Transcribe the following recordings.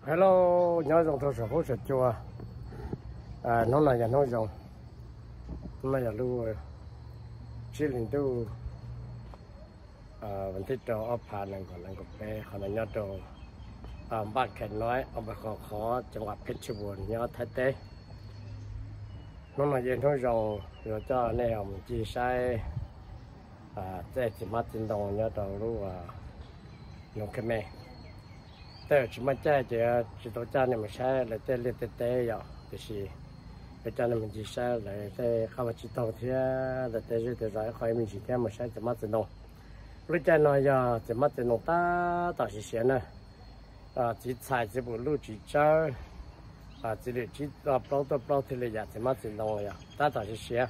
Hello, nyob zoo rau saum huab saum cua. Hnub no yog hnub zoo, hnub no yog lub tsib hlis ntuj vas thib rau ob phav nees nkaum nees nkaum peb, qhov no nyob rau npaj khe noib ob phav qhov qhov cov nqas Phetshebul nyob Thaib teb. Hnub no yog hnub zoo, yuav coj nej mus ncig saib tej txiv hmab txiv ntoo nyob rau lub nroog Khmer. Tej tsis muaj caij ces tsis tau coj nej mus saib lawv tej liaj tej teb yom, tiam sis yuav coj nej mus ncig saib lawv tej qab vaj tsib taug thiab lawv tej zej tej zos ib qho ib me ntsis thiab mus saib txiv hmab txiv ntoo. Lub caij no yog txiv hmab txiv ntoo tab tom siav siav na. Txiv txhais txiv pum luj txiv tsawb, txiv lwm tsib plaub tuaj plaub thiaj li yam txiv hmab txiv ntoo yom, tab tom siav siav.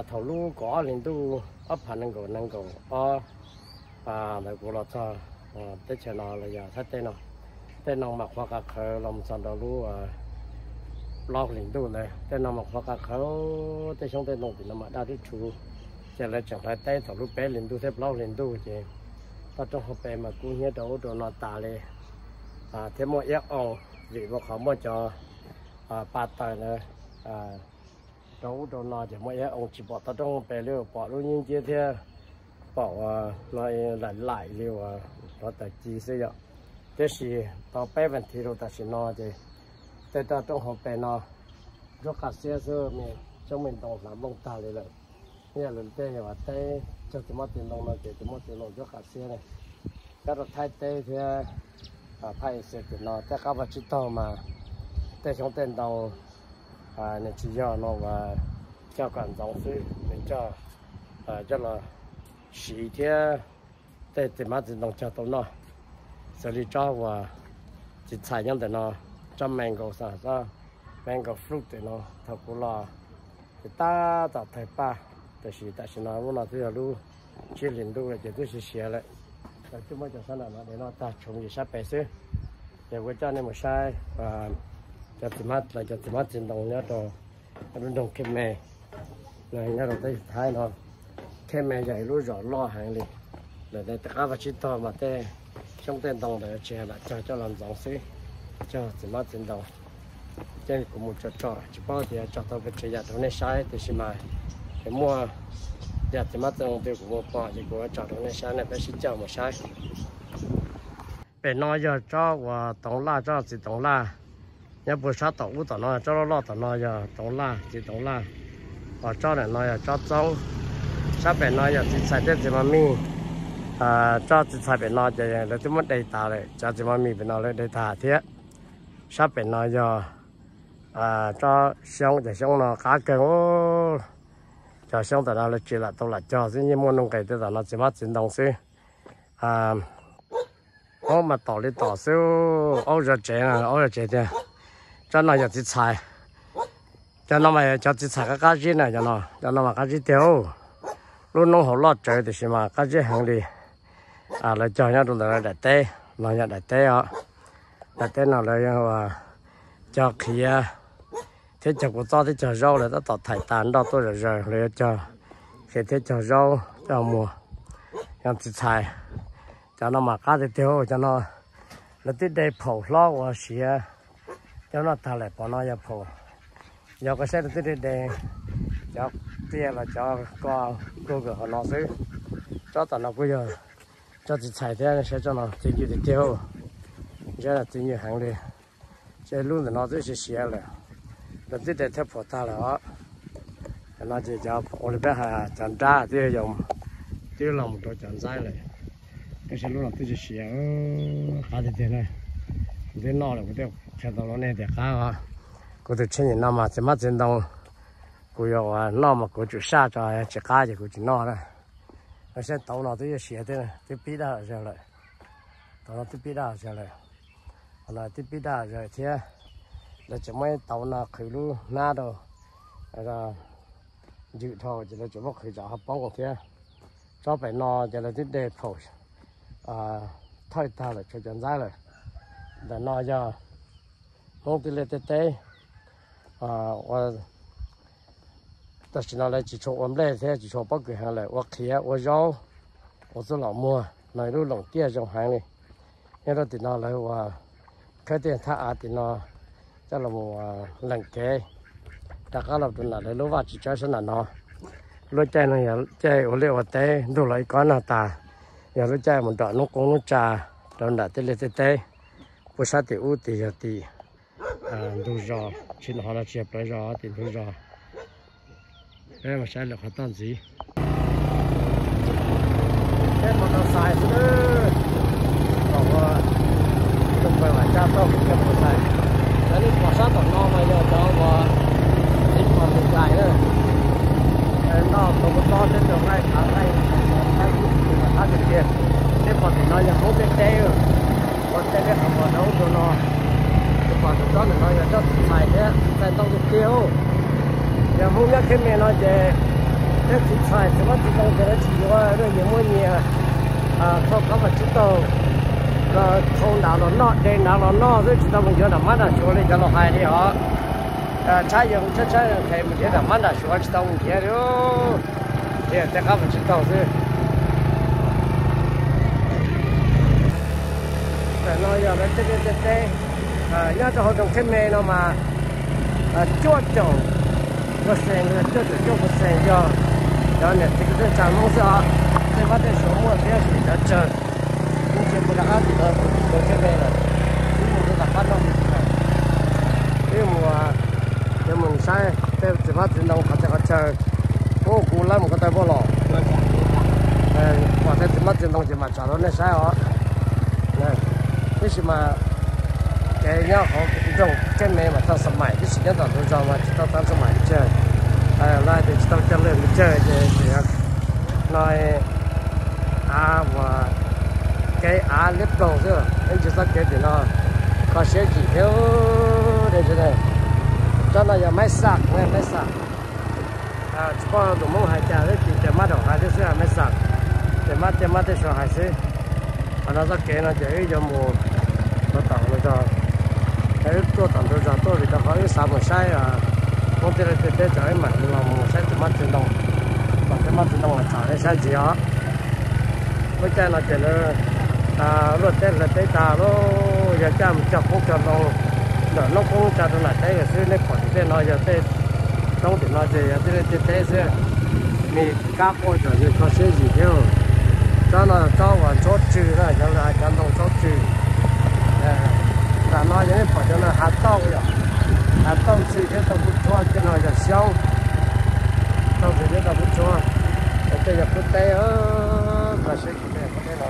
Thaum lub kaum ob hlis ntuj ob phav nees nkaum nees nkaum ob ntawd kuv los txog teb chaws no los yog Thaib teb no, tej no mas qhuav qav qhawv los mus txog rau lub plaub hlis ntuj ntawd, tej no mas qhuav qav qhawv, tej xyoob tej ntoo tim no mas daj rub tshuv. Ces lawv tseem hlawv teb thaum lub peb hlis ntuj thiab plaub hlis ntuj ces toj roob hauv pes mas kub hnyiab rau ub rau no tas li, thiab muaj iab oo, vim ua qhov muaj cov pa taws ntawd rau ub rau no ces muaj iab oo tsis pom toj roob hauv pes li, pom lub nyuj nciab thiab pom ua laim laim li uas lov taws ci xwb yom. Tiam sis tau peb vas thiv rau tam sim no ces tej toj roob hauv pes no ntsuab qaj xiab xwb, me xyoob me ntoo hlav nplooj tag li lawm. Yog lawv tej uas teb cog txiv hmab txiv ntoo no ces txiv hmab txiv ntoo ntsuab qaj xiab ne. Nyob rau Thaib teb thiab phaj Ixayees tim no tej qab vaj tsib taug mas tej xyoob tej ntoo nws tsis yog no uas coj kom ntxoov xwb, nws coj coj los siv thiab tej txiv hmab txiv ntoo cog tau noj, xws li tsob uas txiv txhais nyob ntawm no, tsob mango, tsob mango fruit tim no thaum kuv los ces tab tom tawg paj, tiam sis tam sim no lub no twb yog lub tsib hlis ntuj lawm ces twb siav siav lawm. Lawv twb muab cov sab nram no de noj tag, tshuav me ntsis sab pem xwb. Ces kuv coj nej mus saib cov txiv hmab, lawv cov txiv hmab txiv ntoo nyob rau lub nroog Khmer, nyob rau teb chaws Thaib no. Khmer yog ib lub zos loj heev li, lawv tej qab vaj tsib taug mas tej xyoob tej ntoo ntawd tsis lam cog coj los ntxoov xwb, cog txiv hmab txiv ntoo. Ces kuv mus tsom tsom tsis paub tias tsom tau pes tsawg yam rau nej saib, tiam sis mas es muaj yam txiv hmab txiv ntoo twg kuv mus pom ces kuv tsom rau nej saib, nej peb sib cog mus saib. Pem no yog tsob uas toov laj, tsob txiv toov laj. Nyob puag sab tom ub tom no, tsob loj loj tom no yog toov laj, txiv toov laj. Hos tsob ntawm no yog tsob txoob. Sab pem no yog txiv txhais thiab txiv mos mis. Tsob txiv txhais pem no ces lawv twb muab de tas lawm, cov txiv mos mis pem no lawv de tas thiab. Sab pem no yog tsob xyoob, cov xyoob no qab kawg. Cov xyoob tam no lawv tsis lam tau lam cog xwb, yeej muaj nuj nqis tej tom no txiv hmab txiv ntoo xwb. Aub mas tom li tom xwb, aub zov tsev, aub zov tsev tiag. Tsob no yog txiv txhais. Cov no mas cov txiv txhais qab qab zib na, cov no, cov no mas qab zib tiag. Lub noob hauv loj tsawv tiam sis mas qab zib heev li. Lawv cog nyob rau ntawm daim teb, no yog daim teb os. Daim teb no lawv cog qhiav thiab cog kua txob thiab cog zaub, lawv tab tom thaim tas nroj tuaj zom zaws, lawv yuav cog qhiav thiab cog zaub coj muag. Yog txiv txhais, cov no mas qab tiag tiag, cov no lawv twb de phaum hlob ua siav coj noj tag lawm, pom no yog phaum. Yog koj saib lawv twb de de cov tiaj los cov ko nkaus qhov no xwb. Tsob tom no kuj yog tsob txiv txhais thiab, saib tsob no txiv ncw tiag tiag, ntshe txiv ncw heev li. Ces lub ntawm no twb siav siav lawm, lawv twb de thawj phuam tag lawm os. Cov no ces cov ua li peb hais cov nrab twb yog, twb los mus rau cov ntxaib lawm. Tab sis lub no twb siav siav, qab tiag tiag na. Kuv twb noj lawm, kuv twb qhia tau rau nej tias qab os. Kuv tus tsheb nyem no mas txiv hmab txiv ntoo, kuv yuav ua noj mas kuv tsum saj tso, tsis qab ces kuv tsis noj na. Saib tauv no twb yuav siav, twb pib daj zawg lawm. Tauv no twb pib daj zawg lawm. Qhov no twb pib daj zawg thiab. Lawv tseem muab tauv no qhwv lub hnab rau ncw dhau ces lawv tseem muab qhwv tsam ho poob thiab. Tsob pem no ces lawv twb de phaum thawj tag lawm, tshuav cov ntxaib lawm. Ntawm no yog Hmoob tej liaj tej teb ua tam sim no lawv tsis tshua ua nplej thiab tsis tshua pob kws heev lawm, ua qhiav ua zaub, ua txuj lom muag no, ib lub loom tiaj zoo heev li. Nyob rau tim no lawv ua khawb tej thaj av tim no coj los mus leem kev rov qab los rau nram lawv lub vaj tsev tsawb sab nram no. Lub caij no yog caij ua liaj ua teb, ntuj los ib kob nag tas, yog lub caij mus nram noob qoob noob tsa rau nram tej liaj tej teb. Puag sab tim ub tim yog tim ntug zos, tsis, no ho no tsis yog plawv zos, tim ntug zos. Peb mus saib lawm qhov toj ntxiv. Peb mus tau xais xwb, tus pawg vam caj tauj kuv cov mus xais. Cov nej pom sab tom no mas yog cov uas txiv pom tus nkaim na. Noj tus mus tob teb tus nqaij khav nqaij, thab tiag tiag. Peb pom tim no yog Hmoob tej teb, ua teb peb qhov muag rau ub rau no. Tus pom tus tsob ntawm no yog tsob txiv txhais thiab txhais ntoo tiag tiag. Yog Hmoob nyob Khej Me no ces peb txiv txhais txiv mab txiv ntoo ces lawv tsis yuav, lawv nyias muab nyias thau kab vam tsib taug los thau nrad los noj, de nrad los noj xwb, tsis tau mus yuav nram mab nram suav li cov laus hais li os. Tshab yawg tshaib tshaib nqhis mus nrhiav nram mab nram suav tsis tau mus nrhiav li, nrhiav tej kab vam tsib taug xwb. Ntawm no yog lawv tej liaj tej teb nyob rau hauv zos Khej Me no mas cuaj caum percent, cuaj caum cuaj percent yog cov niam txiv kwv tij neej tsa Hmoob xwb os. Tej vaj tej suav muaj thiab tab sis cov tsawg, ib ntsis mus rov qab tim no, tus Khej Me lawm, wb mus rau tom qab no, wb mus, wb mus saib tej txiv mab txiv ntoo qhov txhia qhov chaw. Ub, kuv lawv mus ko taw npauj los, pom tej txiv mab txiv ntoo ces mam tsom rau nej saib os. Tab sis mas kev nyob hauv nroog Khej Me mas tau xas mais, tab sis nyob tom ntug zos mas tsis tau tau xas mais li tsawg. Lawv hais tias tsis tau coj lwm li tsawg ces no av uas kev av liab ploog xwb, ib ntsis txoj kev tim no kho siab yim thiab. Tsob no yog maib xam, maib xam. Tsis paub tus Hmoob hais cas, tab sis tias mab daum hais thiab xwb, maib xam. Ces mab tej mab tej suav hais xwb. Qhov no txoj kev no ces wb yuav mus rau tom ntug zos, wb tuaj tom ntug zos tuaj vim rau qhov wb xav mus saib Hmoob tej liaj tej teb, tso wb mam li los mus saib txiv mab txiv ntoo, tom txiv mab txiv ntoo los tsom nej saib ntxiv os. Lub caij no ces lawv luaj teb hlawv teb tas lawm, yog caj mus cog qoob cog loo ntawm noob qoob tsa rau nram teb lawm xwb. Nej pom tim tej no yog tej roob tim no ces yog tej liaj tej teb xwb. Me kab quaj tsom nws kho siab yim thiab. Tsob no tsob uas ntsuab tsw na, cov lawv hais cov ntoo ntsuab tsw. Nram no yog nej pom cov no hav tauj yom, hav tauj tsw thiab tau kub tshuab, tej no yog xyoob, tau tsw thiab tau kub tshuab. Tej yog kub teb, kho siab yim tej kub teb no.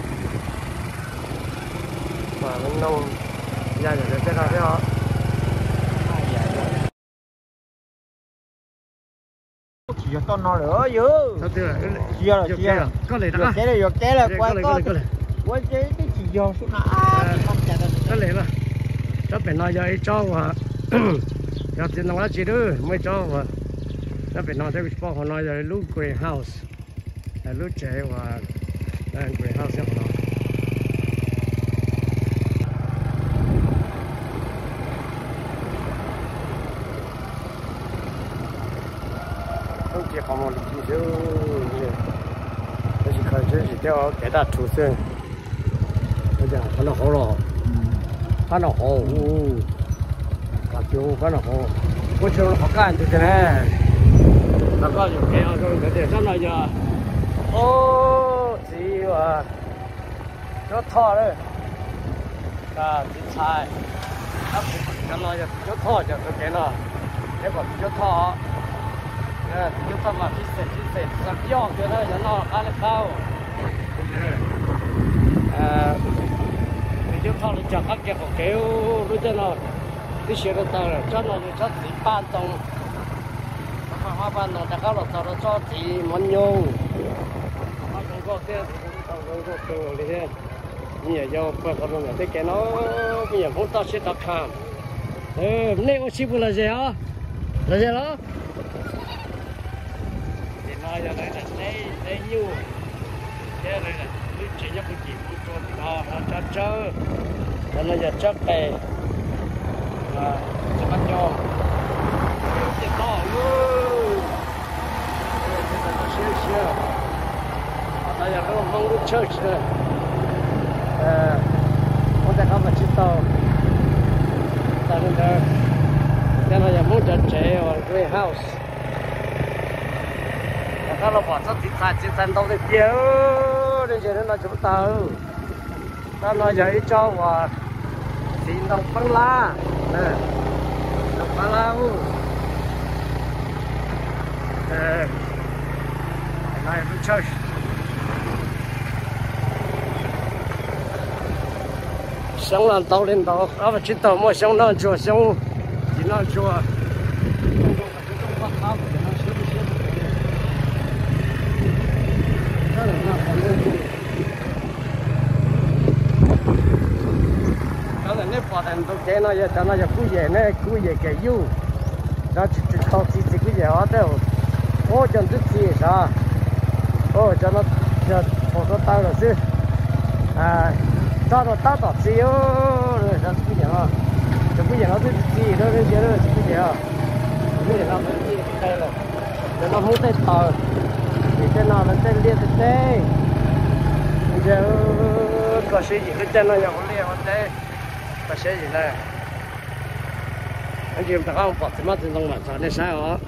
Mas noog ya yam li tej no thiab os. Tsis yog toj no lawm yog. Tsis yog, tsis yog. Yuam kev lawm, yuam kev lawm, kuv ua teb twb tsis yog sub na. Koj le, tsob pem no yog ib tsob uas yog txiv ntoo dab tsi lawm, muaj ib tsob uas nyob pem no thiab kuv tsis paub. Qhov no yog lub greenhouse, lub tsev uas greenhouse xwb qhov no. Ub, ces qhov muag li ci xwb, tab sis khaws tsheb tsis thiab, kev daj rhuv xwb. Qhov no hauv los, qab no hauv, qab no hauv, ua tsis qhov kaj ntug tiag ne. Los koj yuam kev zoo ntawd tias tsob no yog, o, txiv, cuab thoj lawm. Txiv txhais, cov no yog txiv cuab thoj, cov txhua kev no, peb pom txiv cuab thoj. Txiv cuab thoj mas tib xeem tib xeem txog yoj kiag na, yog noj qab li qab. Txiv cuab thoj li cog qab kiag qaum kev lub caij no. Tib si rau taws lawm, tsob no yog tsob txiv paj ntoo. Paj ntoo rov qab los txog rau tsob txiv mov nyoog. Zoo nkauj thiab, zoo nkauj kawg li thiab. Me nyuam yaus pawg qhov rooj nram tej kev no, me nyuam Hmoob toj siab tov kham. Nej ua si puas lom zem os? Lom zem los? Tim no yog lawv daim teb, teb nyuj, thiab lawv lub tsev nyob puag tim ub rau tim no, tsawb tsawb. Cov no yog tsawb qe, tsawb qab nco, tej toj lub, siab siab. Qhov no yog lub Hmoob lub church na, Hmoob tej qab mas tsib taug. Ntawd, tej no yog Hmoob cov tsev uas greenhouse. Rov qab los pom tsob txiv txhais, txiv txhais ntau tiag tiag, nej ntsia no tsis muaj tag. Tsob no yog ib tsob uas txiv ntoo peeb lab, ntoo peeb lab. Xyoob los ntau li ntau, qab vas tsib taug muaj xyoob noj ntsuag, xyoob tsis noj ntsuag. Cov ntawm nej pom ntawm ntug kev no yog, cov no yog kub yem ne, kub yem kev yuj. Cov tsis tau txiv txiv kub yem os, tej ub cov ntxwb txiv sav. Cov no yog pom ko taw lawm xwb. Tsob no tab tom txiv, cov kub yem no, cov kub yem no twb txiv lawm, nej ntsia cov kub yem, kub yem no txiv lawm. Cov no Hmoob tej taws, vim tej no lawv tej liaj tej teb. Ntsia, kho siab yim lub caij no yog ua liaj ua teb, kho siab yim na. Ib ntsis rov qab mus pom txiv hmab txiv ntoo mam tso nej saib os.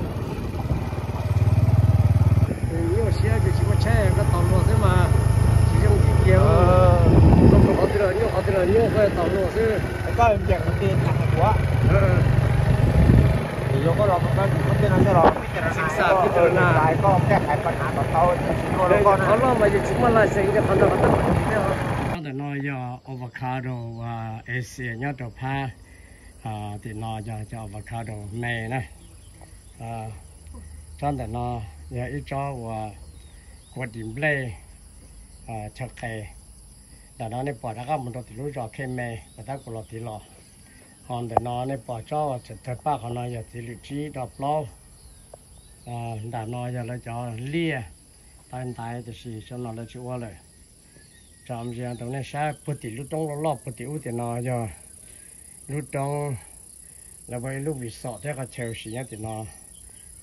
Nyuaj siab ces tsis muaj tshaib, koj tos luag xwb mas tsis zoo kiag. Qhov twg los nyuaj, qhov twg los nyuaj, koj tos luag xwb. Qhov loj mas yus tsis muaj license, qhov no qhov ntawm no yog avocado Asia nyob rau phab tim no yog cov avocado me na. Tsob ntawm no yog ib tsob uas kua dim nplej chaw qes. Ntawm no nej pom rov qab mus rau tim lub zos Khe Me, pos tab kuv los tiv los. Ho ntawm no nej pom tsob uas tseem tawg paj qhov no yog txiv lwm tsib do plaub. Ntawm no yog lawv cov liaj tawv ntaiv, tiam sis xyoo no lawv tsis ua lawm. Tsom ntsia rau nej saib puag tim lub roob loj loj puag tim ub tim no yog lub roob, lawv ua ib lub resort thiab qhov chaw sim nyob tim no.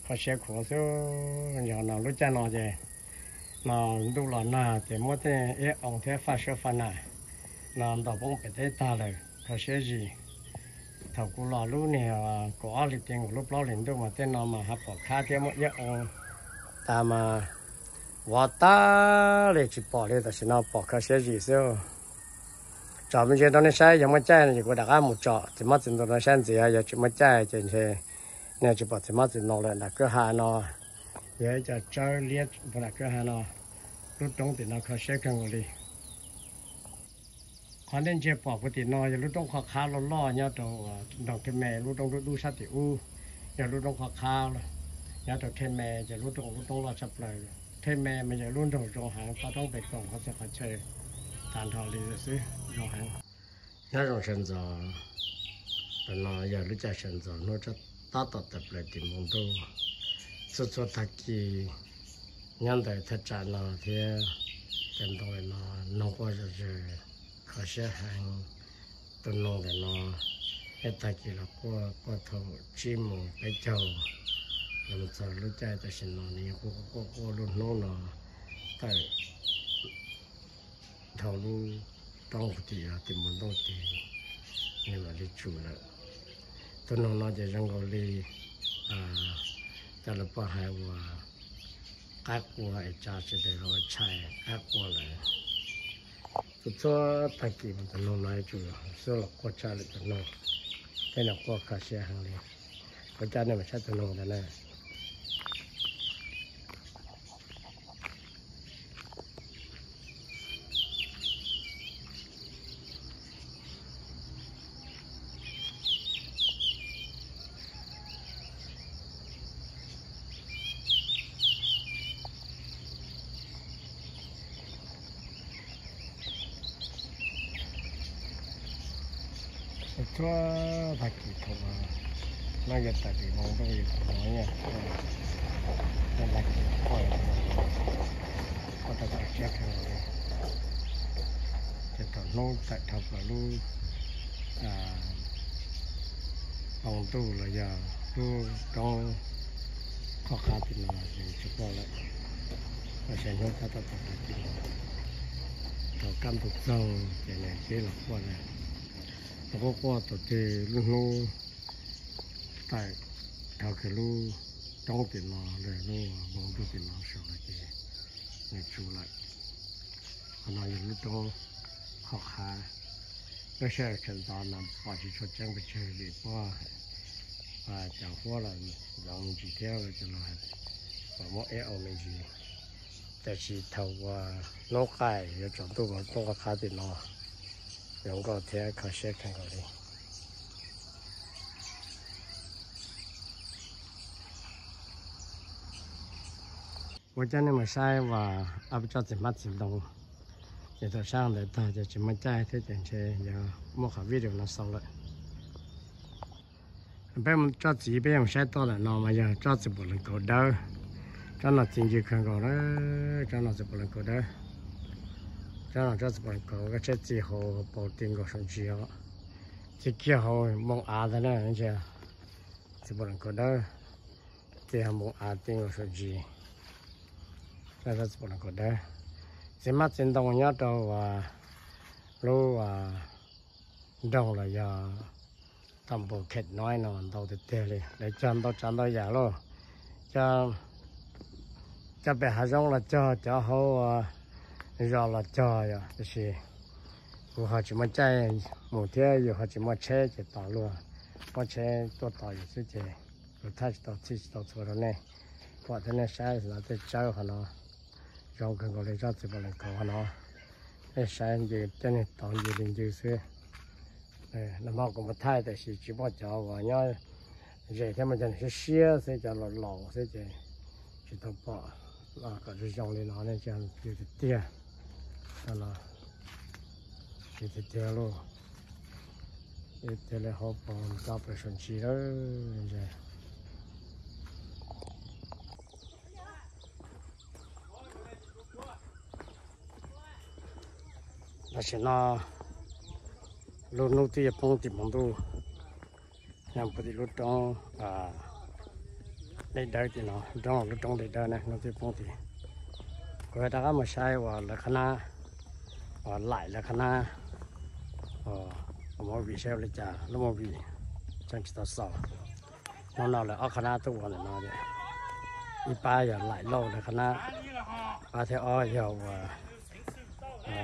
Kho siab khuav xwb, yog no lub caij no ces no ntuj los nag ces muab tej iab oo thiab faj suab faj nas no ntaus poob pem teb tag lawm, kho siab zis. Thaum kuv los lub niag kaum ob hlis tias nkaus lub plaub hlis ntuj mas tej no mas hav pom khab thiab muaj iab oo tas mas vov tag li tsis pom li, tam sim no pom kho siab zis xwb. Tsom me ntsis rau nej saib, yog muaj caij no ces kuv rov qab mus tsom txiv hmab txiv ntoo rau nej saib ntxiv, yog tsis muaj caij ces ntshe nej tsis pom txiv hmab txiv ntoo lawm. Nram kwj ha no yog ib co tsawb liab puag nram kwj ha no, lub roob tim no kho siab kawg nkaus li. Qhov nej ntsia pom puag tim no yog lub roob qhov qhab loj loj nyob rau nroog Thej Me, lub roob dub dub sab tim ub yog lub roob qhov qhab nyob rau Thej Me, ces lub roob lub roob loj tshaj plaws. Thej Me mas yog lub nroog zoo heev, toj roob pes koom qhov txhia qhov chaw tag nrho li xwb, zoo heev. Nyob zoo sawv ntxov, tam no yog lub caij sawv ntxov hnub tab tom tawm plaws tim npoo ntuj. Txhua txhua tag kis nyob ntawm thaj tsam no thiab cov ntoo no noog quaj zom zaws, kho siab heev. Tus noog ntawm no, ib tag kis los quaj quaj thaum tsib moos peb caug los mus txog lub caij tam sim no nws yeej quaj quaj quaj lub hnub no tawm dhau lub roob tim tim npoo ntuj ces nws mam li tsum lawm. Tus noog no ces zoo nkaus li cov lawv poj hais uas qab qua es tsa tsis tau los tshais qab qua lawm. Txhua txhua tag kis mas tus noog no yuav tsum xub los quaj tshaj lwm tus noog, tej no quaj kho siab heev li. Kuv coj nej mus saib tus noog ntawd na. Txhua tag kis thaum no yog tawm tim npoo ntuj yog thaum no, tag kis quaj, quaj tau kho siab kawg li. Ces thaum hnub tawm dhau plaws lub npoo ntuj los yog lub roob qhov qab tim no ces nws tsis quaj lawm. Los saib hnub tab tom tawm plaws tim no, thaum kaj ntug txoog ces nws twb los quaj lawm. Nws quaj quaj thaum twg lub hnub Tawm dhau kiag lub roob tim no, lub npoo ntuj tim no saum no ces nws tsuv lawm. Qhov no yog lub roob Khov Qhav. Lub sij hawm thaum ntawd mas pom tsis tshua tseeb pes tsawg vim puab cov huab los zoov me ntsis thiab cov los pom muaj eb au me ntsis. Tab sis thaum uas hnub qaij yuav tsaus ntuj mas lub roob Khov Qhav tim no zoo nkauj thiab kho siab kawg nkaus li. Ua coj nej mus saib uas ob peb tsob txiv hmab txiv ntoo. Ces thaum sab ntawd tag ces tsis muaj caij thiab ces ntshe yuav muab qhov video no xaus lawm. Peb tsob txiv peb yuav mus saib toj ntawm no mas yog tsob txiv puam lees kaus dawb. Tsob no txi ncw kawg nkaus na. Tsob no txiv puam lees kaus dawb. Tsob no tsob txiv puam lees kaus koj tsheb txi hauv paus ti nkaus saum ntsis os. Txi kiag hauv npoo av ntag na, txiv puam lees kaus dawb. Txi hauv npoo av ti nkaus saum ntsis. Txiv puam lees kaus dawb. Txiv hmab txiv ntoo nyob rau lub nroog los yog tom npoo khet no no ntau tiag tiag li, lawv cog ntau tsav ntau yam lauj. Cov pem hav zoov los cog, cov hauv zos los cog yom, tab sis kuv ho tsis muaj caij mus thiab yus ho tsis muaj tsheb ces tos luag muab tsheb tuaj tos yus xwb ces kuv thaij tsis tau txhij tsis tau txhua rau nej pom thiab nej saib los tej tsawb qhov no zoo kawg nkaus li tsob txiv puam lees kaus qhov no. Nej saib ncw coj nej tos ncw li ncw xwb. Nag hmo kuv mus thaij tab sis tsis pom cov uas nyob ze thiab mas cov siab siab xwb, cov laus laus xwb ces tsis tau pom kom zoo zoo li no ne, ncw tiag tiag. Ncw tiag tiag lauj. Tiag li hauv paus tso pem saum ntsis lawm. Tam sim no lub hnub twb yuav poob tim hmoov ntuj, nyob puag tim lub roob dej dawb tim no, roob lub roob dej dawb na, hnub twb poob tim. Kuv rov qab mus saib uas lawv qhab nab, uas laim lawv qhab nab, ua movie saib ua li cas, lub movie tseem tsis tau xaus. Hnub no lawv ob qhab nab tuaj ua ntawm no, ib pab yog laim lauj lawv qhab nab, pab thib ob yog uas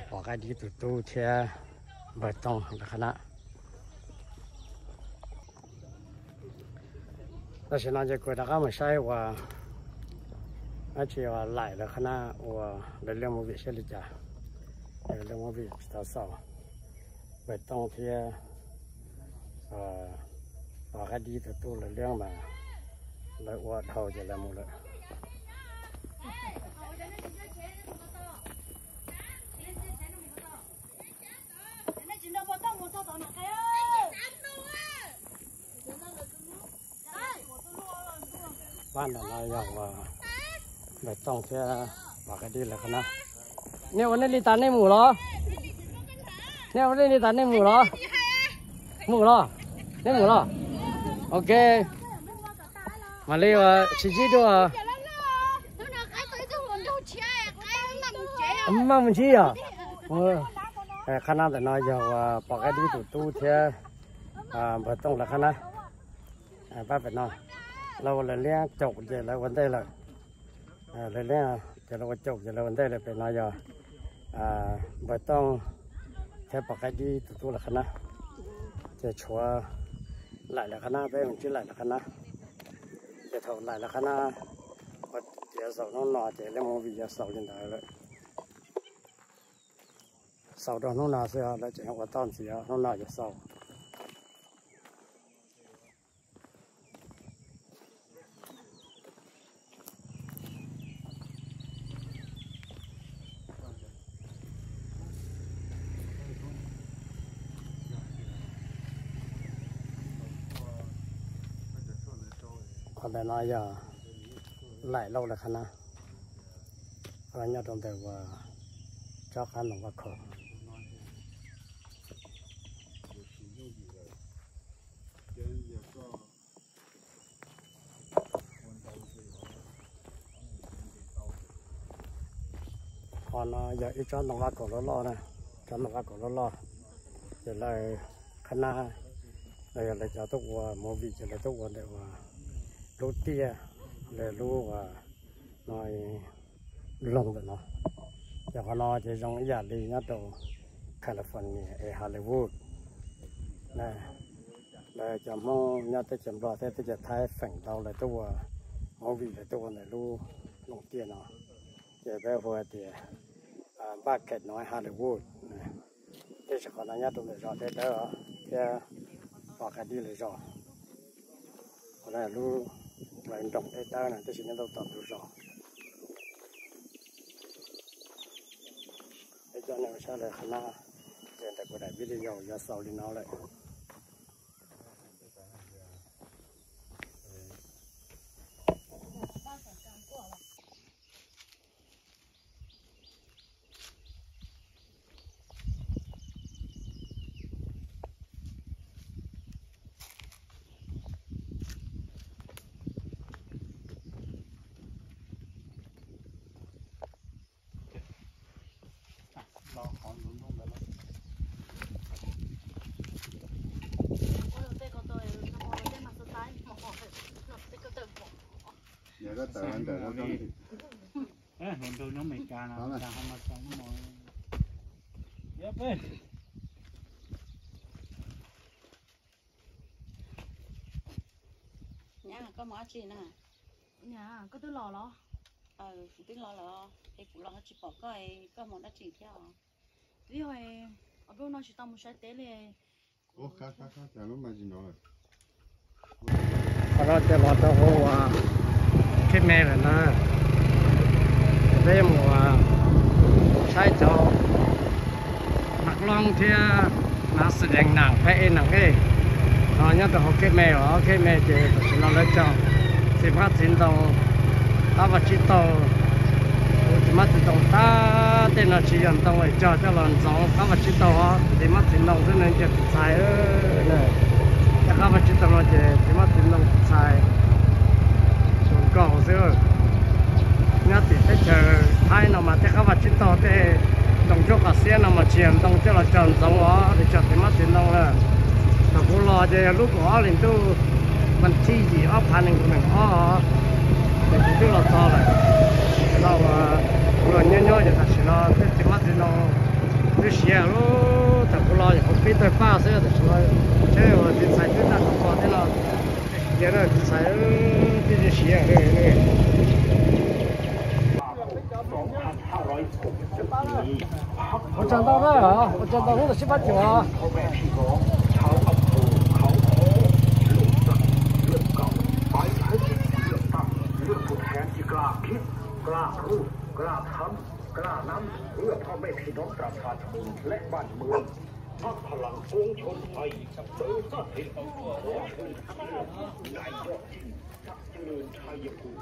pom qaib dib tus tub thiab npawg tooj lawv qhab nab. Tam sim no ces kuv rov qab mus saib uas dab tsi uas laim lawv qhab nab ua lawv liaj movie saib li cas. Lawv liaj movie tsis tau xaus, npawg tooj thiab pom qaib dib tus tub lawv liaj mas lawv ua dhau ces lawv mus lawm. Pab ntawm no yog npawg tooj thiab pom qaib dib lawv qhab nab. Nej ua nej li tas nej mus los? Nej ua nej li tas nej mus los? Mus los? Nej mus los? Ok. Mam li uas sib ntsib dua. Maj mus ntsib yom. Qhab nab ntawm no yog uas pom qaib dib tus tub thiab npawg tooj lawv qhab nab. Pab pem no lawv ua lawv liab caum ces lawv ua ntej lawm. Lawv liab ces lawv ua caum ces lawv ua ntej lawm. Pem no yog npawg tooj thiab pom qaib dib tus tub lawv qhab nab. Ces tshuav laim lawv qhab nab, peb mus ntsib laim lawv qhab nab. Ces thaum laim lawv qhab nab ua tiav xaus hnub no ces lawv movie yuav xaus li ntawd lawm. Xaus rau hnub no xwb, lawv tseem ua toj ntxiv, hnub no yuav xaus. Qhov ntawm no yog laim lauj lawv qhab nab, nyob rau ntawm uas tsob qab ntoo vaj khaum. Qhov no yog ib tsob ntoo vaj khaum loj loj na, tsob ntoo vaj khaum loj loj, ces lawv qhab nab Los yog lawv cov tuaj ua movie ces lawv tuaj ua ntawm uas lub tiaj, lawv lub uas no, loog ntawm no. Ces qhov no ces zoo ib yam li nyob rau California es Hollywood. Lawv cov Hmoob nyob teb chaws Nplog thiab teb chaws Thaib feem ntau lawv tuaj ua movie, lawv tuaj ua ntawm lub loog tiaj no. Ces peb hu hais tias npaj kheem no Hollywood. Tiam sis qhov no nyob rau ntawm zos Dej Dawb thiab Pos Kas Dij lawv zos. Qhov no lub nroog Dej Dawb no tab sis nyob rau tom ntug zos. Peb coj nej mus saib lawv qhov no, ces ntawm kuv daim video yuav xaus li no lawm. Hluas nraug nyob Amelikas no, Amazon no. Nyab, koj mus dab tsi na? Nyab, koj twb los los? Kuv twb los lawm, es kuv los tsis pom koj, koj mus dab tsi thiab? Twb yog ob peb hnub no tsis tau mus saib teb li. Qhov no ces los rau hauv uas Khib Me lawm na. Peb mus saib cov hnav loob thiab hnav xwm dees nam peb e nam e no nyob rau hauv Khib Me os. Khib Me ces tam sim no lawv cog txiv hmab txiv ntoo, qab vaj tsib taug. Txiv hmab txiv ntoo tab tej no tsis yog ntoo es cog coj los ntxoov qab vaj tsib taug os, txiv hmab txiv ntoo xwb ne, cov tus ntxhais. Cov qab vaj tsib taug no ces txiv hmab txiv ntoo tus ntxhais, tus nkauj xwb. Nyob tim teb chaws Thaib no mas tej qab vaj tsib taug tej ntoo cuab qas xiab no mas tsis yog ntoo coj los cog ntxoov os, es cog txiv hmab txiv ntoo lawm. Thaum kuv los ces yog lub kaum ob hlis ntuj, vas thib yim ob phav nees nkaum ob, ces kuv twb los txog lawm. Los nyob nyob ces tam sim no tej txiv hmab txiv ntoo twb siav lawm. Thaum kuv los ces kuv pib tawg paj xwb, tam sim no tsheb uas txiv ntxhais twb tag tom ko thiab no. Ces txiv ntxhais twb siav. Ua tsaug ntau na, ua tsaug ntau hnub tau sib pab cuam. Ước mong về khi đó trong lòng ปวงชนไทย เบอร์ห้าสิบ ขอเชิญนายยอดยิ่ง ศักดิ์เจริญชัยกุล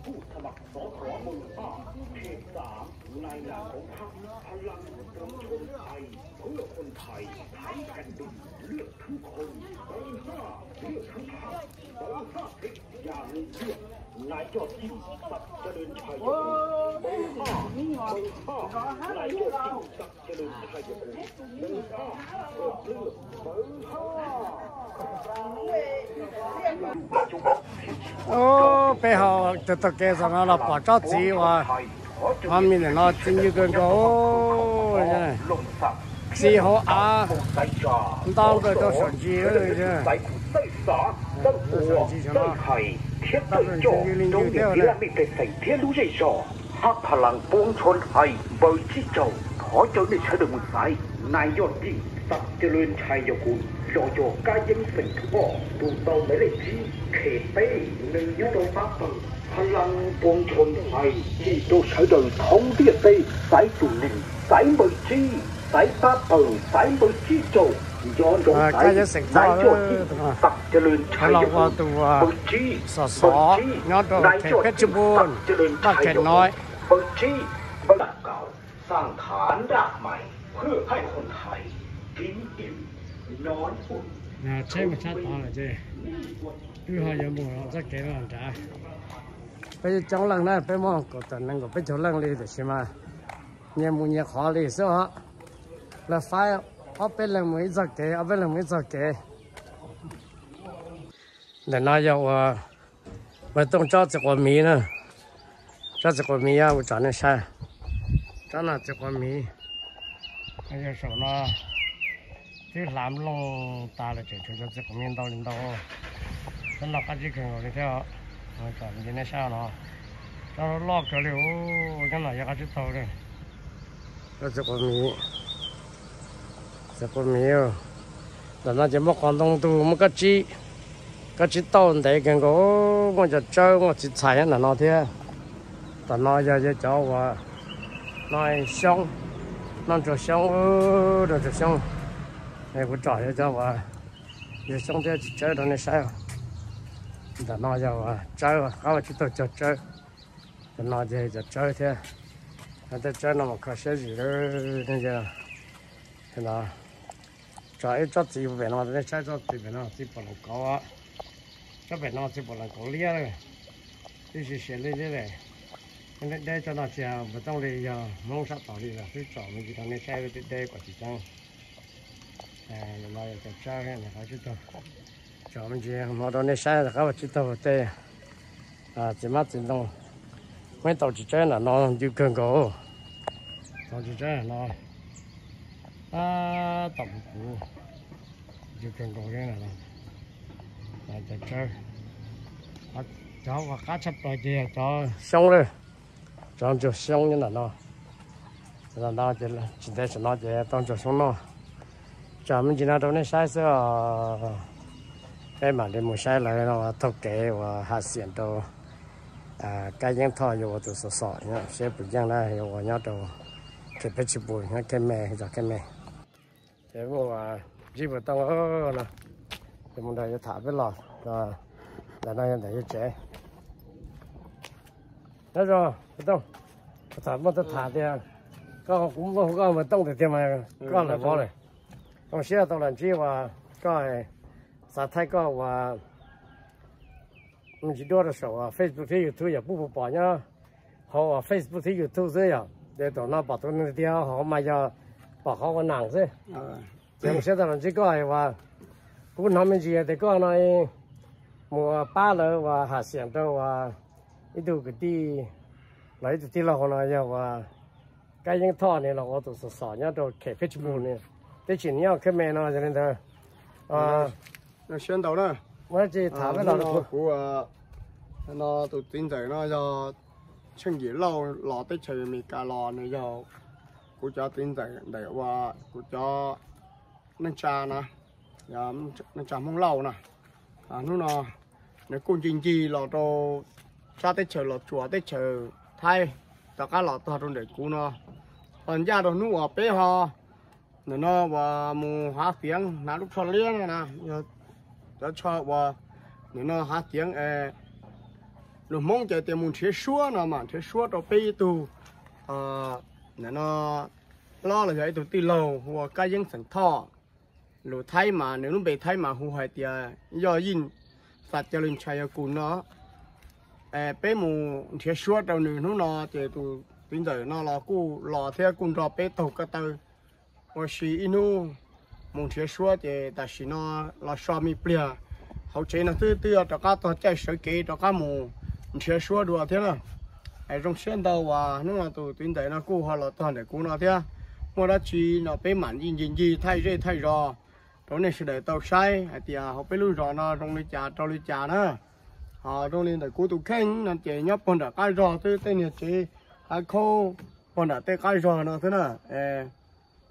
ผู้สมัคร สส เบอร์ห้า เขตสาม ในนามของพรรคพลังปวงชนไทย เพื่อคนไทยทั้งแผ่นดิน เลือกทุกคน เบอร์ห้า เลือกทุกพรรค เบอร์ห้าสิบ อย่าลืมเลือกนายยอดยิ่ง ศักดิ์เจริญชัยกุล เบอร์ห้า เบอร์ห้า นายยอดยิ่ง ศักดิ์เจริญชัยกุล เบอร์ห้า กดเลือกเบอร์ห้า Ub, peb ho taug taug kev txog no los pom tsob txiv uas ho me ntawm no txi ncw kawg nkaus. Txiv hauv av ntau kawg rau saum ntsis. Saum ntsis no tau txi ncw li ncw thiab. พรรคพลังปวงชนไทย เบอร์ที่เจ้า ขอเจ้าได้ใช้ดอกมือซ้าย นายยอดยิ่ง ศักดิ์เจริญชัยกุล รจ กาเย็น เสง ทุกอ้อ ถูกเบาหมายเลขที่ เขตเป้ หนึ่ง อยู่ตรงปั๊บเปิด พลังปวงชนไทย ที่โดใช้เดินท้องเตี้ยเต้ สายตุ่นหนึ่ง สายเบอร์จี้ สายปั๊บเปิด สายเบอร์จี้โจ ย้อนสงสัย นายยอดยิ่ง ศักดิ์เจริญชัยกุล เบอร์จี้ เบอร์จี้ นายยอดยิ่ง ศักดิ์เจริญชัยกุล เบอร์จี้ เบอร์เก่า สร้างฐานรากใหม่ เพื่อให้คนไทยกินอิ่มนอนอุ่น Tsheb mas tshaj tov lawm ces wb ho yuav mus txoj kev no nrad. Peb coob leej na, peb muaj kaum tawm nees nkaum peb caug leej li tiam sis mas nyias mus nyias qhov li xwb os. Lawv faib ob peb leeg mus ib txoj kev, ob peb leeg mus ib txoj kev. Ntawm no yog uas Npawg Tooj tsob txiv quav miv na, tsob txiv quav miv kuv tsom nej saib, tsob no txiv quav miv. Yog saum no twb hlav nplooj tas lawm, tseem tshuav cov txiv quav miv ntau li ntau. Tsob no qab zib kawg nkaus li thiab, tsom nej saib no, tsob loj kawg li, nyob no yog qab zib taug li. Txiv quav miv, txiv quav miv, ntawm no ces muaj qos ntoo ntug, muaj kab tsib, kab tsib tauj ntev kawg nkaus, muaj cov tsawb muaj txiv txhais nyob ntawm no thiab. Tom no yog cov uas noj xyoob, noj ntsuag xyoob, noj ntsuag xyoob. Kuv tsom yog cov uas yog xyoob thiab txiv tsawb rau nej saib. Ntawm no yog uas tsawb, qab vaj tsib taug cog tsawb. Ntawm no ces cov tsawb thiab, tej tsawb no mas kho siab zim lawm. Tsom ib tsob txiv pem no, nej saib tsob txiv pem no, txiv pom lees kauv, tsob pem no txiv pom lees kauv liab lawm, twb siav siav liab liab lawm. Deb deb tsob no tsis yog Npawg Tooj li, yog Hmoob sab tod li los twb tsom me ntsis rau nej saib deb deb kom tsis ceeb. Cov tsawb, tsom me ntsis no rau nej saib qab vaj tsib taug tej txiv hmab txiv ntoo. Muaj ib tau txiv tsawb ntawm no ncw kawg nkaus, tau txiv tsawb no tab tom puv puv, ncw kawg nkaus li. Cov tsawb, cov uas qab tshaj plaws ces yog cov xyoob lawm, cov ntsuag xyoob nyob ntawm no. Ntawm no ces tsis ntev saum no ces tau ntsuag xyoob noj. Tsom me ntsis no rau nej saib xwb os. Peb mam li mus saib lawv no taug kev uas hav xiam rau Kab Yeeb Thoj yuav ua tus xom xom seb puas yeej na, yuav ua nyob rau Khem Peb Tsis Pus nyob Khem Me, zos Khem Me. Ces kuj ntsib Npawg Tooj no, ces mus nrog yuav tham peb los, ntawm no yog ntawm yawg tsev. Nyob zoo Npawg Tooj, tham muaj tuaj tham tias koj, kuv muaj hu koj Npawg Tooj tiag tiag mas koj lawm vov lawm. Zoo siab tau los ntsib uas koj, xav thaij koj uas me ntsis duab rau saum Facebook thiab YouTube yog pub puas pom nyob hauv uas Facebook thiab YouTube xwb yom. Ces thaum no pom tus neeg tiag tiag, hauv mas yog pom qhov ua nam xwb. Ces zoo siab tau los ntsib koj uas kuv hnov me ntsis tias koj no mus pab lawv uas hav xiam rau uas ib tug kwv tij los ib tug tij laug no yog uas Kab Yeeb Thoj ne los ua tus xom xom nyob rau Khem Peb Tsis Pus ne, teb chaws nyob Khem Me no yog li ntawd. Siab ntau na. Ua dab tsi tham peb los? Kuv no tus txiv ntxawm no yog Tsheej Yim Lauj los teb chaws Amelikas los, nws yog kuv cov txiv ntxawm ntawm uas kuv cov neej tsa na, neej tsa Hmoob Lauj na. Hnub no nws kuj ncig ncig los rau sab teb chaws Los Tsuas teb chaws Thaib, rov qab los txog rau ntawm kuv no. Ho ncaj rau hnub uas peb ho nim no uas mus hav xeev hnav lub tsho liab no na, cov tsho uas nim no hav xeev, luag Hmoob ces tias mus nrhiav suab no mas nrhiav suab rau peb ib tug nim no hlob los yog ib tug tij laug hu ua Kab Yeeb xeem Thoj. Lus Thaib mas nws lub npe Thaib mas hu hais tias Yoj Yij, Xas Cau Li Ntshai Yog Kus no. Peb mus nrhiav suab rau nws hnub no ces tus txiv ntxawm no los kuj los thiab kuj nrog peb taug ko taw ua si ib hnub mus nrhiav suab ces tam sim no los so me pliag hauv tsev no xwb, twb yuav rov qab txog caij sawv kev rov qab mus nrhiav suab dua thiab na. Zoo siab ntau uas hnub no tus txiv ntxawm no kuj ho los txog ntawm kuv no thiab. Muaj dab tsi no peb mam ncig ncig ncig thaij zej thaij zos rau nej sawv daws tau saib hais tias hauv peb lub zos no zoo li cas rau li cas na. Ho zoo li ntawm kuv tus kheej no ces nyob puag nram qab zog xwb, tej niag tsev hav khaub puag nram tej qab zog no xwb na.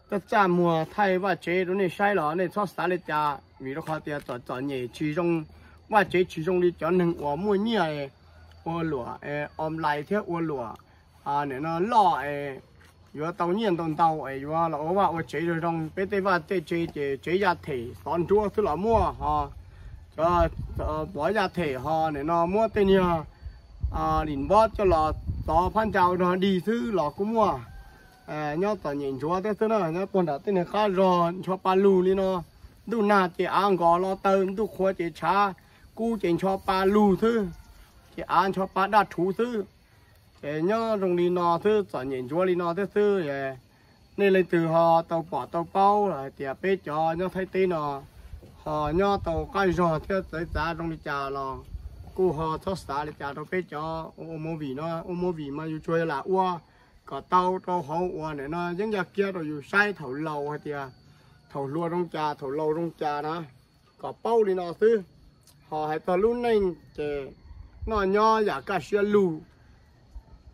Txaj txaj muag thaij vaj tsev rau nej saib los nej txhob xav li cas, vim rau qhov tias txom txom nyem tsis zoo, vaj tsev tsis zoo li cov neeg uas muaj nyiaj ua luam online thiab ua luam nim no loj es yuav tau nyiaj ntau ntau es yuav los ua vaj ua tsev zoo zoo. Peb tej vaj tej tsev ces tsev yaj them xov nruab xwb los muaj ho, cov pov yaj them ho nim no muab tej niag lim npob coj los xov phab ncau rog dig xwb los kuj muaj. Nyob txom nyem ntsuav thiab xwb na, nyob puag nram tej niag qab zog ncho pa lug li no, ntuj nag ces av nkos los taw, ntuj qhua ces tshav kub ces ncho pa lug xwb, ces av ncho pa daj rhuv xwb. Ces nyob zoo li no xwb, txom nyem ntsuav li no thiab xwb. Nej leej twg ho tau pom tau paub hais tias peb cov nyob Thaib teb no Ho nyob tau qab zog thiab txawv txav zoo li cas los kuj ho txhob xav li cas rau peb cov ua movie no. Ua movie mas yus tsuas yog lam ua kom tau rau hauv uas ntawm no yeeb yaj kiab rau yus saib thaum laus hais tias thaum hluas zoo cas thaum laus zoo cas na, kom paub li no xwb. Ho hais txog lub neej ces noj nyob yam kaj siab lug,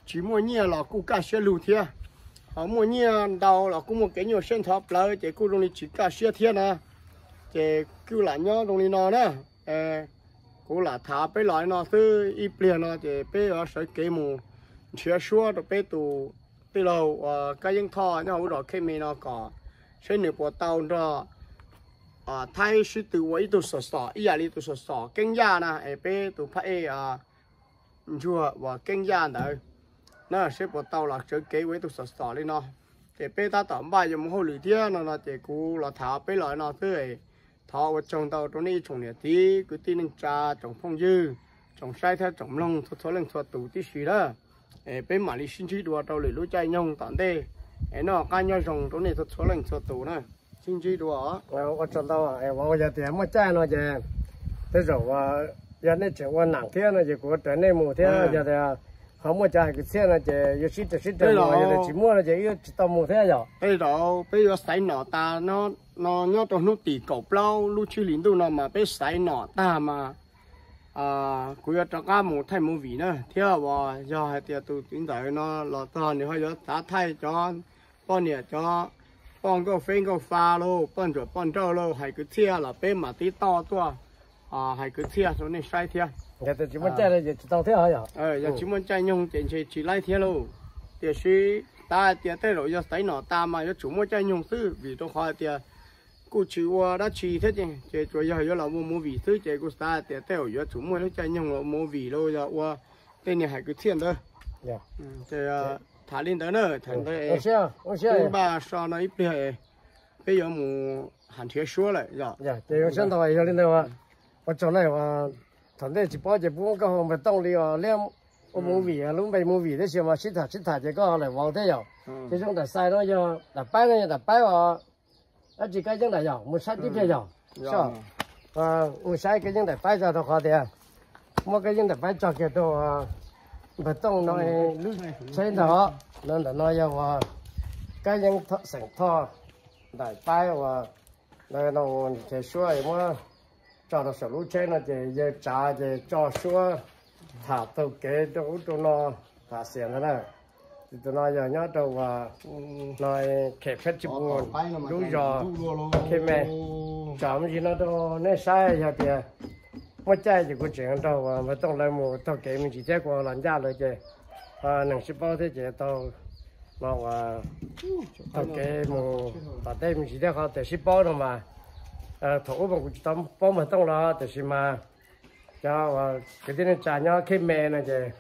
tsis muaj nyiaj los kuj kaj siab lug thiab. Ho muaj nyiaj ntau los kuj muaj kev nyuaj siab ntxhov plawv ces kuj zoo li tsis kaj siab thiab na. Ces kuj lam nyob zoo li no na. Kuv lam tham peb los li no xwb, ib pliag no ces peb yuav sawv kev mus nrhiav suab rau peb tus tij laug uas Kab Yeeb Thoj nyob hauv zos Khej Me no kom seb nws puas tau nrog Thaib sib tw ua ib tug xom xom ib yam li tus xom xom Keeb Yaj na es peb tus phab ej ntsuag uas Keeb Yaj ntawd na, seb puas tau los sawv kev ua ib tug xom xom li no. Ces peb tab tom npaj yuav mus hauj lwm thiab no no ces kuv los tham peb los no xwb. Thov ua tsaug ntau rau nej ib tsoom niam txiv kwv tij neej tsa, tsoom phooj ywg, tsoom saib thiab tsoom mloog txhua txhua leej txhua tus tib si na. Es peb mam li sib ntsib dua rau lwm lub caij nyoog tom ntej es noj qab nyob zoo rau nej txhua txhua leej txhua tus na. Sib ntsib dua. Ua tsaug ntau. Yog tias muaj caij no ces tej zaum yog nej tseem ua nam thiab no ces kuv ua raws nej mus thiab. Yog tias ho muaj cov hais kwv txhiaj no ces yuav sib raws sib raws mus, yog tias tsis muaj no ces wb tsis tau mus thiab yom. Tej zaum peb yuav xaiv nom tas no, nyob rau hnub tim kaum plaub lub tsib hlis ntuj no mas peb xaiv nom tag mas kuv yuav rov qab mus thaij movie na thiab uas yog hais tias tus txiv ntxawm no los txog nws ho yuav xav thaij cov poj niam cov poj nkauj feb nkauj fa lauj, poj ntsuam poj nrauj lauj, hais kwv txhiaj los peb mam tib toj tuaj hais kwv txhiaj rau nej saib thiab. Yog tias tsis muaj caij no ces tsis tau thiab yom. Yog tsis muaj caij nyoog ces ntshe tsis laib thiab lauj. Tiam sis xav hais tias tej zaum yog xaiv nom tas mas yuav tsum muaj caij nyoog xwb vim rau qhov hais tias kuj tsis ua dab tsi thiab ces tsuas yog yuav los ua movie xwb ces kuj xav hais tias tej zaum yuav tsum muaj lub caij nyoog los ua movie los yog ua tej niag hais kwv txhiaj ntawd. Tham li ntawd na, tham ntawd npaj so no ib pliag peb yuav mus hais nrhiav suab lawm yom. Ces zoo siab ntau yog li ntawd. Ua tsaug na, thaum ntej tsis paub ces pub nkauj hau npawg Tooj li os, liab ua movie lub npe movie tab sis mas sib tham sib tham ces koj lawm vauv thiab yom. Ces zoo daim xais no yog daim paib no yog daim paib os. Dab tsi Kab Yeeb nram yog mus saib tib pliag yog. Mus saib Kab Yeeb daim paib tso rau qhov tias muab Kab Yeeb daim paib tso kiag rau npawg Tooj no lub tsheb ntag. No ntawm no yog uas Kab Yeeb xeem Thoj daim paib uas no nrhiav suab muab tso rau saum lub tsheb no ces yawg tsav ces tso suab tham taug kev rau ub rau no, tham xiam ntag na. Ces tus no yog nyob rau uas no Khem Phab Tsis Pus lub zos Khem Me. Tsam me ntsis no rau nej saib yog tias muaj caij ces kuv tseem nrog uas npawg Tooj lawv mus taug kev me ntsis thiab kuv los ncaj lawv ces neeg sib paub thiab ces tau no uas taug kev mus tom tej me ntsis thiab qhov tias sib paub no mas thaum ub mas kuv tsis tau paub npawg Tooj los tiam sis mas cov uas kwv tij neej tsa nyob Khem Me no ces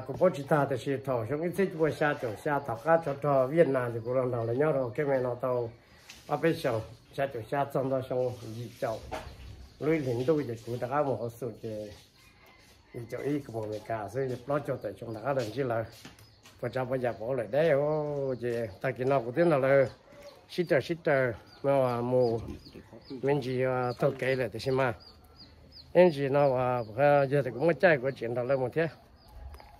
kuv paub tsis tag tiam sis thaum xyoo ib txhiab cuaj pua xya caum xya tom qab tsov rog Viaj Nam ces kuv los nrog lawv nyob rau Khem Me no tau ob peb xyoos, xya caum xya txog nto xyoo yim caum lub ib hlis ntuj ces kuv rov qab mus hauv xum ces yim caum ib kuv mus Amelikas xwb ces plaub caug tawm xyoo rov qab los ntsib lawv. Puas tsav puas yam puas ua lawm deb ces tag kis no kuv twb nrog lawv sib raws sib raws no mus me ntsis taug kev lawm tiam sis mas ib ntsis no uas yog tias kuv muaj caij kuv tseem nrog lawv mus thiab.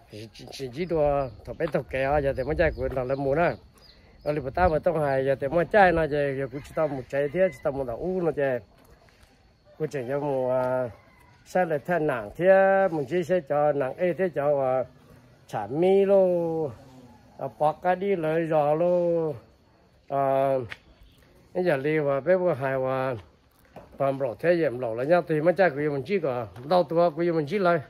Tsis ntsib dua thaum peb taug kev os, yog tias muaj caij kuv nrog lawv mus na. Ua li puas tab npawg Tooj hais yog tias muaj caij no ces yog kuv tsis tau mus tsev thiab tsis tau mus tom ub no ces kuv tseem yuav mus saib lawv thaj nam thiab mus ntsib saib cov nam ej thiab cov uas tsham mib lauj, pov qab dib lawv zos lauj. Ib yam li uas peb puas hais uas pog nplaum thiab yawm nplaum lawv nyob twg muaj caij kuv yuav mus ntsib kom ntau tus kuv yuav mus ntsib lawv.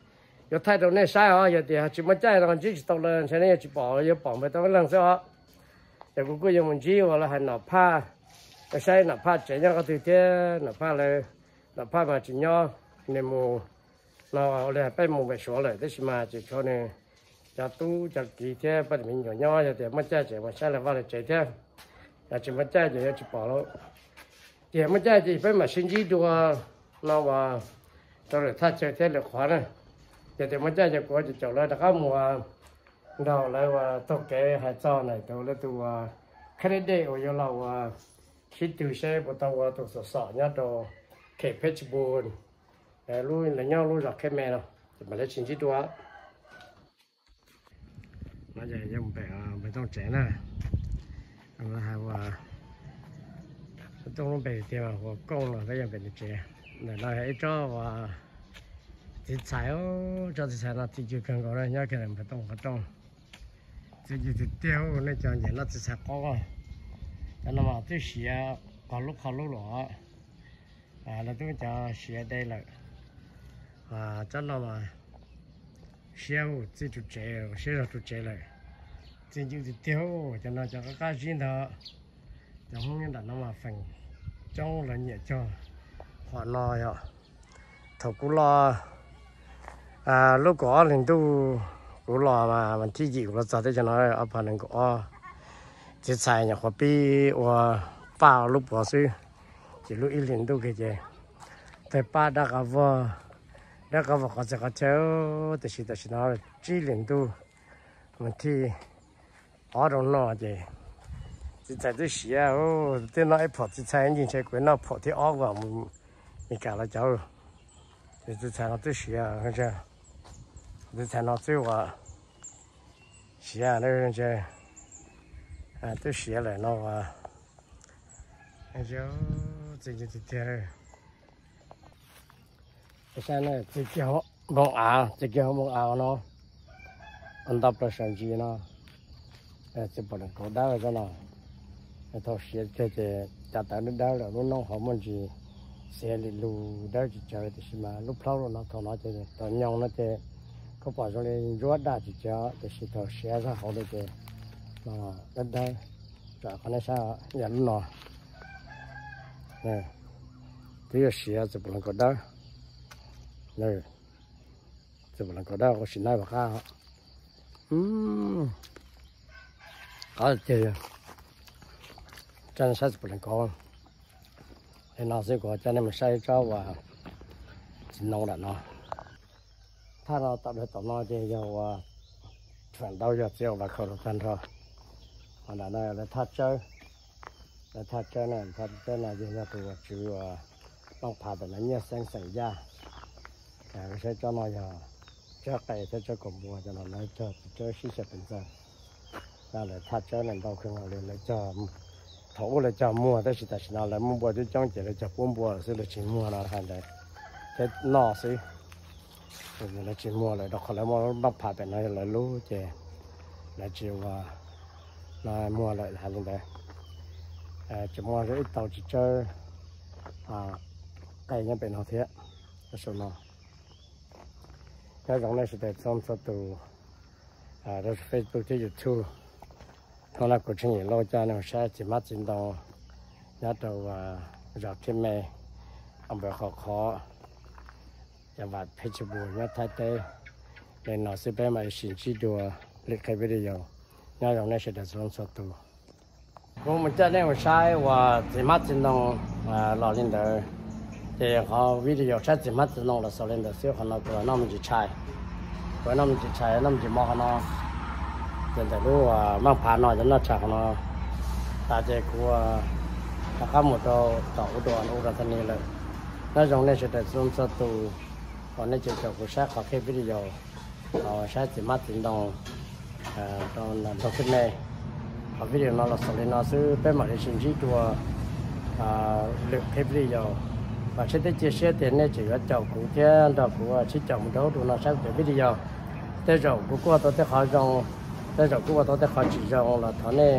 Yuav thaij rau nej saib os, yog tias tsis muaj caij no ntsib tsis tau lawv ntshe nej yuav tsis pom, yuav pom npawg Tooj ib leeg xwb os. Ces kuv kuj yuav mus ntsib uas lawv hais Nom Phaj, saib Nom Phaj tsev nyob qhov twg thiab Nom Phaj lawv, Nom Phaj mas tsis nyob, nws mus no ua li hais peb mus npem Suav lawm tab sis mas tseem tshuav nws cov tub cov kiv thiab poj niam me nyuam nyob, yog tias muaj caij tseem mus saib lawv vaj lawv tsev thiab. Yog tsis muaj caij ces yuav tsis pom lawm. Ces muaj caij ces peb mam sib ntsib dua no uas rau lwm thaj chaw thiab lwm qhov na. Yog tias muaj caij ces kuv caum lawv rov qab mus nrog lawv uas taug kev hais txog ntawm tus lawv tus uas candidate uas yuav los uas sib tw seb puas tau ua tus xom xom nyob rau Khem Pheej Tsis Pus, lub lawv nyob lub zos Khej Me no, ces mam li sib ntsib dua. No ces yog pem Npawg Tooj tsev na. Hais ua Tooj lub npe tiag Huas Kooj no peb yog pem nws tsev. Ntawm no yog ib tsob uas txiv txhais, tsob txiv txhais no txi cw kawg nkaus na, nyob kiag ntawm Npawg Tooj qhov rooj. Txi cw tiag tiag, nej cov nyiam noj txiv txhais qaub. Cov no mas twb siav qog lub qhov lub los, lawv twb cov siav de lawm. Tsob no mas siab txij ru tsev, siab zog ru tsev lawm. Txi cw tiag tiag, cov no cov qab qab zib ntag. Cov Hmoob nyob nram no mas feem coob lawv nyiam cog qhov no yom. Thaum kuv los lub kaum ob hlis ntuj, kuv los mas thib yim kuv los txog teb chaws no ob phav nees nkaum ob, txiv txhais nyuam qhuav pib ua paj lub puav xwb, ces lub ib hlis ntuj kiag ces tawg paj dab qab vog, dab qab vog qhov txhia qhov chaw. Tiam sis tam sim no tsib hlis ntuj, mus thij ob rau no ces txiv txhais twb siav. Twb noj ib phaum txiv txhais ncig ntshe kuv noj phaum thib ob uas mus Meskas los cov. Ces txiv txhais no twb siav, txiv txhais no twb ua siav, twb siav lawm no uas txi tiag tiag. Saib txi kiag hauv npoo av, txi kiag hauv npoo av no, ntau plaws saum ntsis no. Txiv puav leej kaus dawb tsob no, thaum siav kiag ces cov tawv dawb dawb lawm, lub noob hauv muaj ntsis xiav li lus dawb tsis tsawv, tiam sis mas lub plhaub no thaum no ces tau nyoos no ces koj pom zoo li ntsuab daj tsis tsawv, tiam sis thaum siav zog hauv li ces dawb dawb. Tsam qhov nej saib yog lub no, twb yog siav txiv puav leej kaus dawb. Txiv puav leej kaus dawb kuv sim naib puas qab. Qab tiag. Coj nej saib txiv puav leej kaus. Li no xwb kuv coj nej mus saib tsob uas txiv ntoo nram no. Thaj no tom dawg tom no ces yog uas feem ntau yog txiv avocado tag nrho. Ho nram no lawv thaj tsawb, lawv thaj tsawb na, thaj tsawb no ces yog tus uas tswv uas Mooj Phav tom no nyiaj xeeb xeem Yaj. Saib tsob no yog tsawb qe thiab tsawb kaus npua, cov no lawv cog txiv tsawb sib xyaw pes ntxaws. Lawv thaj tsawb no ntau kawg nkaus li, lawv cog, thaum ub lawv cog muag tab sis tam sim no lawv muaj npua coob coob ces lawv cog pub npua xwb, lawv tsis muag no hais ntawd thiab noj xwb. Lawv tsis muag lawm rau qhov lawv muaj Mooj Phav pem no yog lawv lub ces lawv tsis ua no muag lawm hais li ntawd. Tsis muaj ib tau txiv tsawb qe nyob pem no thiab. Saum no nyob zoo nej sawv daws txhua txhua tus rau Facebook thiab YouTube. Hnub no kuv Tsheej Yim Lauj coj nej mus saib txiv hmab txiv ntoo nyob rau zos Khib Me, npawb qhov qhov, yog vam Pheej Tsis Pus nyob Thaib teb. Li no xwb peb mam li sib ntsib dua lwm qheb video. Nyob zoo nej sawv daws txhua leej txhua tus. Kuv mus coj nej mus saib uas txiv hmab txiv ntoo los li ntawd, ces qhov video saib txiv hmab txiv ntoo los xaus li ntawd xwb. Qhov no kuv noj me ntsis tshais, kuv noj me ntsis tshais noj me ntsis mov qhov no, ces ntawm lub Mooj Phav no ces noj tshais qhov no tas ces kuv rov qab mus rau tom ub dua ub rau thaj ni lawm. Nyob zoo nej sawv daws txhua leej txhua tus uas nej caum kuv saib qhov qheb video, saib txiv hmab txiv ntoo rau nroog Khib Me. Qhov video no los xaus li no xwb, peb mam li sib ntsib dua lwm qheb video. Vam thiab cia siab tias nej tseem yuav caum kuv thiab nrog kuv sib caum mus rau ub rau no saib kuv cov video. Tej zaum kuv kuj ua tau tej qhov zoo, tej zaum kuj ua tau tej qhov tsis zoo los thov nej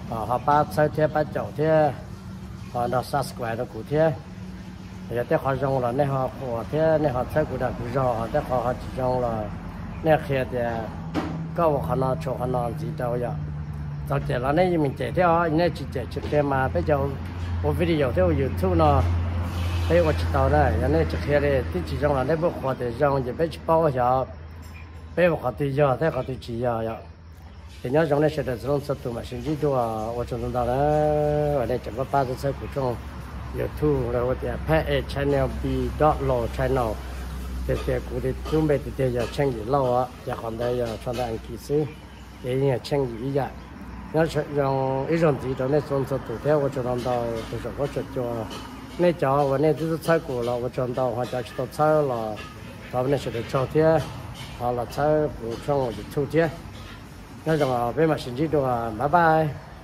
ho pab txhawb thiab pab caum thiab ho nrog subscribe rau kuv thiab. Yog tej qhov zoo los nej ho qhuas thiab nej ho txhawb kuv dag kuv zog, ho tej qhov ho tsis zoo los nej qhia tias koj ua qhov no tshuav qhov no ntxiv rau yom. Txaus cem los nej yeej meem cem thiab os, nej tsis cem tsis qhia mas peb cov ua video thiab ua YouTube no peb ua tsis tau na. Yog nej tsis qhia li twb tsis zoo los nej muab qhuas tias zoo ces peb tsis paub xyov peb ua qhov twg yog thiab qhov twg tsis yog yom. Ces nyob zoo nej sawv daws txhua leej txhua tus, mam sib ntsib dua, ua tsaug ntau ntau na. Uas nej tseem pab pab txhawb kuv tshooj YouTube los hu tias Phav E Channel B dot Lo Channel. Tias tias kuv tus lub npe tiag tiag yog Tsheej Yim Lauj os, ces qhov ntawd yog tso ntawv Askiv xwb, ces yeej yog Tsheej Yim ib yam. Nyob zoo ib zaug ntxiv rau nej txhua leej txhua tus thiab ua tsaug ntau ntau, tus saum huab saum cua Nej cov uas nej twb txhawb kuv los ua tsaug ntau, ho cov tsis tau txhawb los thov nej sawv daws tsaug thiab, thov los txhawb kuv tshooj YouTube thiab. Nyob zoo, peb mam sib ntsib dua, bye bye.